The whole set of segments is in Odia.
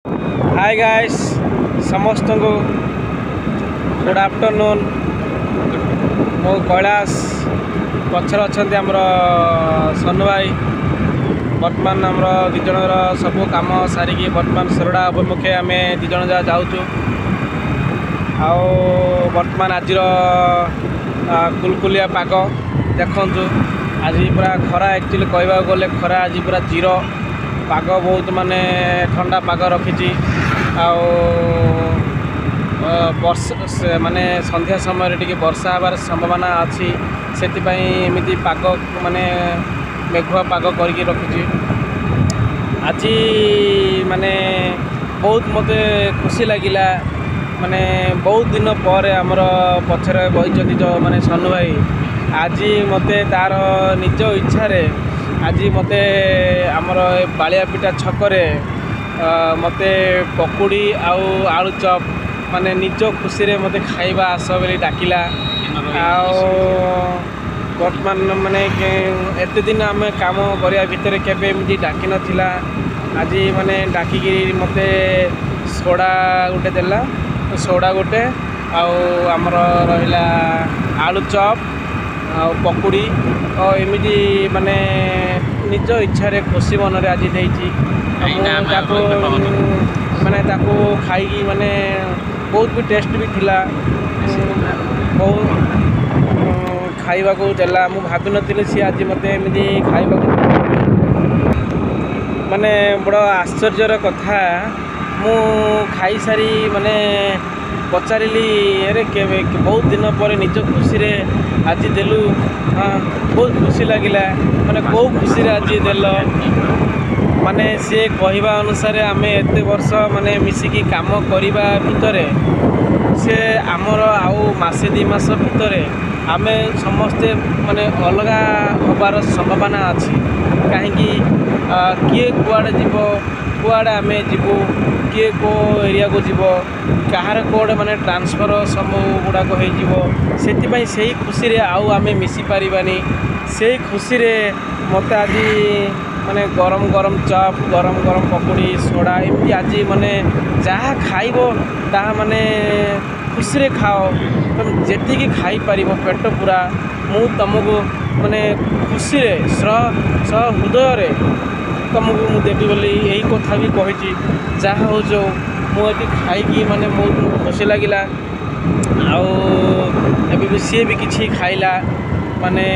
ହାଇ ଗାଇସ୍, ସମସ୍ତଙ୍କୁ ଗୁଡ଼୍ ଆଫ୍ଟରନୁନ୍। ମୁଁ କୈଳାସ, ପଛରେ ଅଛନ୍ତି ଆମର ସନୁ ଭାଇ। ବର୍ତ୍ତମାନ ଆମର ଦୁଇ ଜଣଙ୍କର ସବୁ କାମ ସାରିକି ବର୍ତ୍ତମାନ ସୋରଡ଼ା ଅଭିମୁଖେ ଆମେ ଦୁଇ ଜଣ ଯାକ ଯାଉଛୁ। ଆଉ ବର୍ତ୍ତମାନ ଆଜିର କୁଲକୁଲିଆ ପାଗ ଦେଖନ୍ତୁ। ଆଜି ପୁରା ଖରା, ଆକ୍ଚୁଆଲି କହିବାକୁ ଗଲେ ଖରା ଆଜି ପୁରା ଜିରୋ। ପାଗ ବହୁତ ମାନେ ଥଣ୍ଡା ପାଗ ରଖିଛି। ଆଉ ବର୍ଷା ମାନେ ସନ୍ଧ୍ୟା ସମୟରେ ଟିକେ ବର୍ଷା ହେବାର ସମ୍ଭାବନା ଅଛି, ସେଥିପାଇଁ ଏମିତି ପାଗ ମାନେ ମେଘୁଆ ପାଗ କରିକି ରଖିଛି। ଆଜି ମାନେ ବହୁତ ମୋତେ ଖୁସି ଲାଗିଲା, ମାନେ ବହୁତ ଦିନ ପରେ ଆମର ପଛରେ ବସିଛନ୍ତି ଯେଉଁ ମାନେ ସନୁ ଭାଇ, ଆଜି ମୋତେ ତା'ର ନିଜ ଇଚ୍ଛାରେ ଆଜି ମୋତେ ଆମର ଏ ବାଳିଆପିଟା ଛକରେ ମୋତେ ପକୁଡ଼ି ଆଉ ଆଳୁ ଚପ୍ ମାନେ ନିଜ ଖୁସିରେ ମୋତେ ଖାଇବା ଆସ ବୋଲି ଡାକିଲା। ଆଉ ବର୍ତ୍ତମାନ ମାନେ ଏତେ ଦିନ ଆମେ କାମ କରିବା ଭିତରେ କେବେ ଏମିତି ଡାକିନଥିଲା। ଆଜି ମାନେ ଡାକିକିରି ମୋତେ ସୋଡ଼ା ଗୋଟେ ଦେଲା, ସୋଡ଼ା ଗୋଟେ ଆଉ ଆମର ରହିଲା ଆଳୁ ଚପ୍ ଆଉ ପକୁଡ଼ି, ଏମିତି ମାନେ ନିଜ ଇଚ୍ଛାରେ ଖୁସି ମନରେ ଆଜି ଦେଇଛି। ମୁଁ ତାକୁ ମାନେ ତାକୁ ଖାଇକି ମାନେ ବହୁତ ବି ଟେଷ୍ଟ ବି ଥିଲା, ବହୁତ ଖାଇବାକୁ ଦେଲା। ମୁଁ ଭାବିନଥିଲି ସିଏ ଆଜି ମୋତେ ଏମିତି ଖାଇବାକୁ, ମାନେ ବଡ଼ ଆଶ୍ଚର୍ଯ୍ୟର କଥା। ମୁଁ ଖାଇସାରି ମାନେ ପଚାରିଲି, ଆରେ କେବେ ବହୁତ ଦିନ ପରେ ନିଜ ଖୁସିରେ ଆଜି ଦେଲୁ, ହଁ ବହୁତ ଖୁସି ଲାଗିଲା, ମାନେ କେଉଁ ଖୁସିରେ ଆଜି ଦେଲ? ମାନେ ସିଏ କହିବା ଅନୁସାରେ ଆମେ ଏତେ ବର୍ଷ ମାନେ ମିଶିକି କାମ କରିବା ଭିତରେ ସେ ଆମର ଆଉ ମାସେ ଦୁଇ ମାସ ଭିତରେ ଆମେ ସମସ୍ତେ ମାନେ ଅଲଗା ହେବାର ସମ୍ଭାବନା ଅଛି। କାହିଁକି କିଏ କୁଆଡ଼େ ଯିବ, କୁଆଡ଼େ ଆମେ ଯିବୁ, କିଏ କେଉଁ ଏରିଆକୁ ଯିବ, କାହାର କୁଆଡ଼େ ମାନେ ଟ୍ରାନ୍ସଫର୍ ସବୁ ଗୁଡ଼ାକ ହେଇଯିବ। ସେଥିପାଇଁ ସେଇ ଖୁସିରେ ଆଉ ଆମେ ମିଶି ପାରିବାନି। ସେଇ ଖୁସିରେ ମୋତେ ଆଜି ମାନେ ଗରମ ଗରମ ଚପ୍, ଗରମ ଗରମ ପକୁଡ଼ି, ସୋଡ଼ା ଏମିତି ଆଜି ମାନେ ଯାହା ଖାଇବ ତାହା ମାନେ ଖୁସିରେ ଖାଅ, ତମେ ଯେତିକି ଖାଇପାରିବ ପେଟ ପୁରା, ମୁଁ ତୁମକୁ ମାନେ ଖୁସିରେ ସହ ହୃଦୟରେ ତୁମକୁ ମୁଁ ଦେବି ବୋଲି ଏଇ କଥା ବି କହିଛି। ଯାହା ହେଉଛି ମୁଁ ଏଠି ଖାଇକି ମାନେ ବହୁତ ଖୁସି ଲାଗିଲା। ଆଉ ଏବେ ବି ସିଏ ବି କିଛି ଖାଇଲା, ମାନେ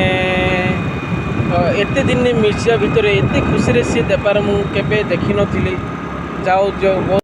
ଏତେ ଦିନ ମିଶିବା ଭିତରେ ଏତେ ଖୁସିରେ ସିଏ ଦେବାର ମୁଁ କେବେ ଦେଖିନଥିଲି। ଯାଉ ଯେଉଁ